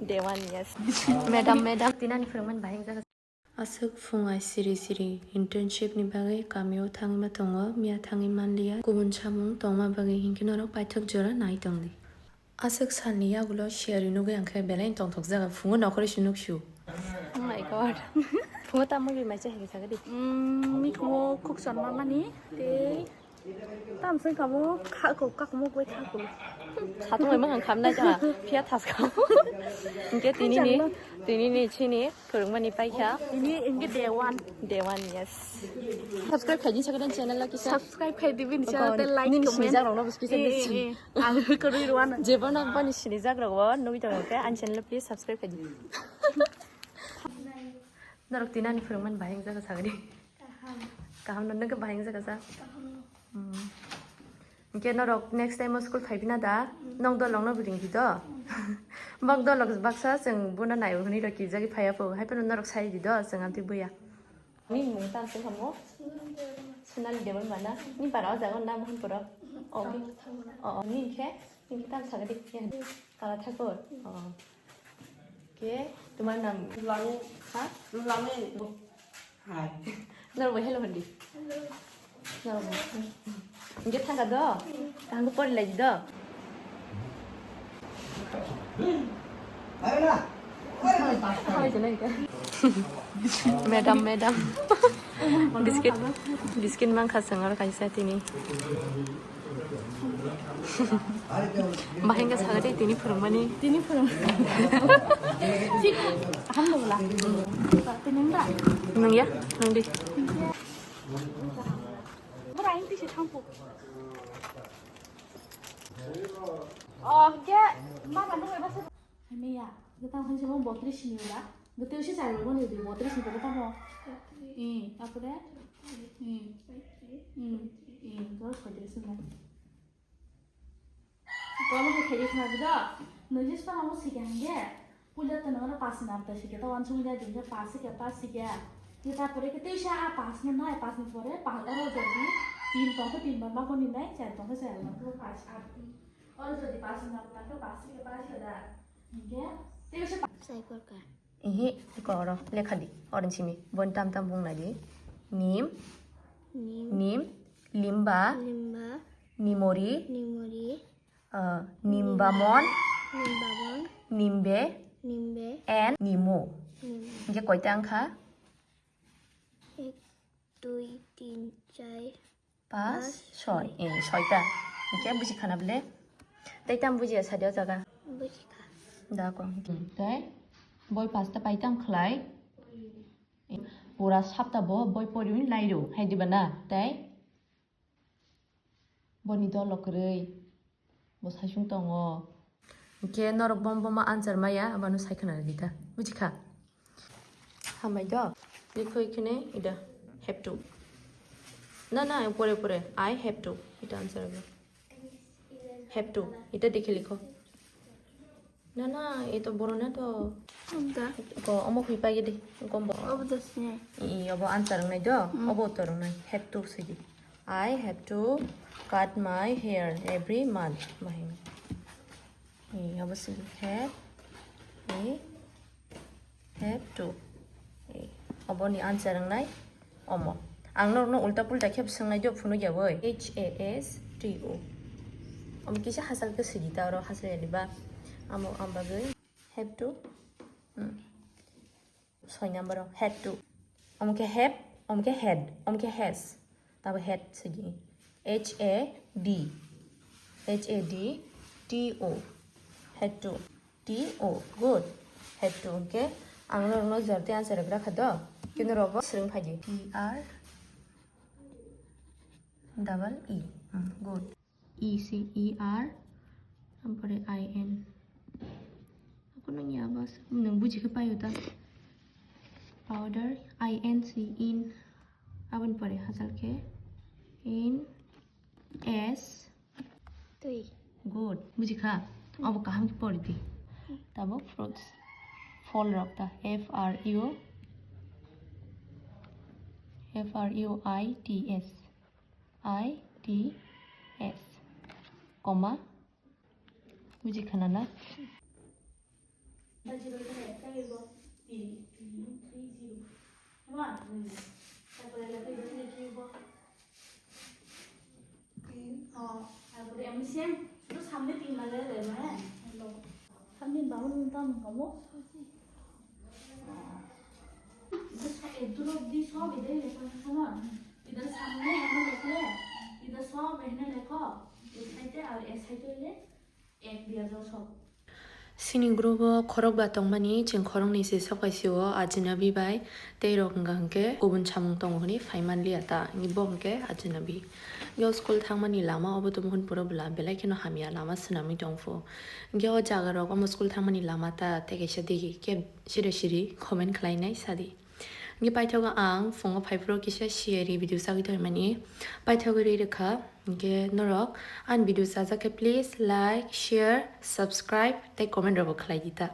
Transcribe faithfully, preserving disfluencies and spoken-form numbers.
Day one, yes. Madam, madam. Tinani phwrwngmani bahai wngjago. Aswk phung ai siri siri internship ni bagwi kamio thangwi ma tongo, miya thangwi manliya. Kubun samung tongma bagwi hinkhe norok paithak jora nai tongdi. Aswk salni yagulo siyari nugwi ang khe belai tongthok jaga, phungo nokhorwi se nuksu. Oh my God. Phungo tamo ri mai chai sakadi. Mm, mikhumo khukchon mamani tei Tam sing kamu kha ko kak mo koi kha ko. Satung bai mangang khamnai jaha, phiya thas kha. Hinkhe tini ni, tini ni chini phwrwngmani paikha. Ini hinkhe day one. Day one, yes. Subscribe khaidi sakhe channel o kisa. Subscribe khaidi bini channel tei like, nini comment. Sinijak rokno bwskisa nini. Ang kwrwi rwano. Jebono boni sinijak rokbo nugwi tongo khe ani channel o please subscribe khaidi. Norok tinani phwrwngmani bahai wngjago sagri. Kaham no nokhe bahai wngjago sa. Hmm. Hinkhe norok next time o school phaibina da? Nong dolok no bwrwngdi do? Bok dolok baksa chwng bono naiwi hwnwi rw kijagwi phaiya pho. Hai phano norok sai di do, chwng amtwi buya. Nini mung tamo se kamo? Sonali Debbarma na? Ni bara o jaga na Mohanpur o? O, o, nini khe? Nini tamo sagadi? Kala Thakur? O. Ke, tumar nam? Lami. Ha? Lami. Hai. Nor bo hello handi. Nor bo. Inge thanga do? Thanga pori lagi do? Madam, madam. Biscuit, biscuit mangkha sengor kaisa tini. Bahai wngkha sakha tei tini phwrwngmani. Tini phwrwng. Thik, hamdulillah. Tini wngkha? Nungya, nungdi. Bora, ini tisi thampu. Oh, ke, mama nungya basa. Hamiya, kita kan cuma botris ni lah. Betul sih saya mau nih botris ni berapa mau? Ih, apa deh? Ih, ih, ih, terus botris ni. Komo khe khaidi khna bwdw, nui je sipang amo sikya hwnkhe, puila to nangno pass ni namta sikya, to uansukya din khe pass sikya, pass sikya. Khe ta pore khe teisa a pass no nai, pass ni pore pa-, oro jodi tin tong khe tin bar ma koni nai, char tong khe char bar ma khe pass, a, oro jodi pass ni namta khe pass sikya, pass sikya da. Hwnkhe teisa pa- Sai porka. Ihi, iko oro lekha di, orange simi. Boni tam tam bung nai di. Nim. Nim. Nim. Limba. Limba. Nimori. Nimori. Ah, nimbamon. Nimbamon. Nimbe. Nimbe. And nimo. Nimo. Hinkhe koita wngkha? Ek, dui, tin, char. Pas, soi. Eh, soita. Hinkhe buji khana bole. Tei tam bujiya sadi o jaga. Buji kha. Da ko. Tei boi pasta pai tam khlai. Pura sapta bo boi pori nai ro. Hai diba na? Tei boni dolo kwrwi. Bo saisung tongo. Hinkhe norok bom boma answer maya, abano sai khna rwdi ta. Buji kha? Hambai do. Likho ikhine ida have to. Na, na, pore, pore. I have to. Ita answer abo. Have to. Ita dekhe likho. Na, na, ito boro na to. Amda. Ko, omo hui pagi de. Gombo. Obo das ne. I, i, obo answer nai do. Mm. Obo uttor nai. Have to sidi. I have to cut my hair every month. Bahai. Ni, abo se have, ni, have to. Ni, obo ni answer wngnai omo. Ang norokno ulta pulta khe swngnai do phunuk ya boi. H A S T O. Omo kisa hachal khe sidi ta oro hachal ya diba. Amo, am bagwi have to. Hmm. Soi number o, had to. Omo khe have, omo khe had, omo khe has. Tabo had sidi. H A D. H A D T O. Had to. T O. Good. Had to. Hinkhe ang norokno jor tei answer rwgra kha do. Khe norok bo swrwng phai di. T R double E. Hmm, good. E C E R, ampore I N. Ako nang ya bas, nang buji khe payo ta. Powder, I N C, in. Aboni pore hachal khe in, S. Twi. Good. Buji kha? Abo kaham khe pori di. Tabo fruits. Phol rok ta. F R U. F R U I T S. I T S, comma, buji khana na? Zero zero, tei bo three, three, three zero. Hema? Hmm. Tarpore le tei bo three cube bo. Three. Oh, tarpore M C M, sudu samne tin lage de, he? Hello. Samne babu nung tam kamu? Itu sa-, itu lo di so bide le sama. Itu samne ano lekle. Itu so behne lekho. Itu saite ar e saite le. Ek dia do so. Sini group o khorok ba tongmani, chwng khoroknwi se sok bai sio, ajinabi bai tei rok wngkha hwnkhe kubun samung tongo hwnwi phai manliya ta, bo hwnkhe ajinabi. Yo school thangmani lama obo tongmani pura bwla belai kheno hamya lama swnamwi tongphu. Hwnkhe o jaga rok omo school thangmani lama ta tei kaisa digi khe siri siri comment khlainai sadi. Hwnkhe paithago ang phungo phaiphuru kisa siyari video sagwi tongmani. Paithago ri rwkha. Hwnkhe norok ani video chajak khe please like, share, subscribe tei comment rokbo khlai di ta.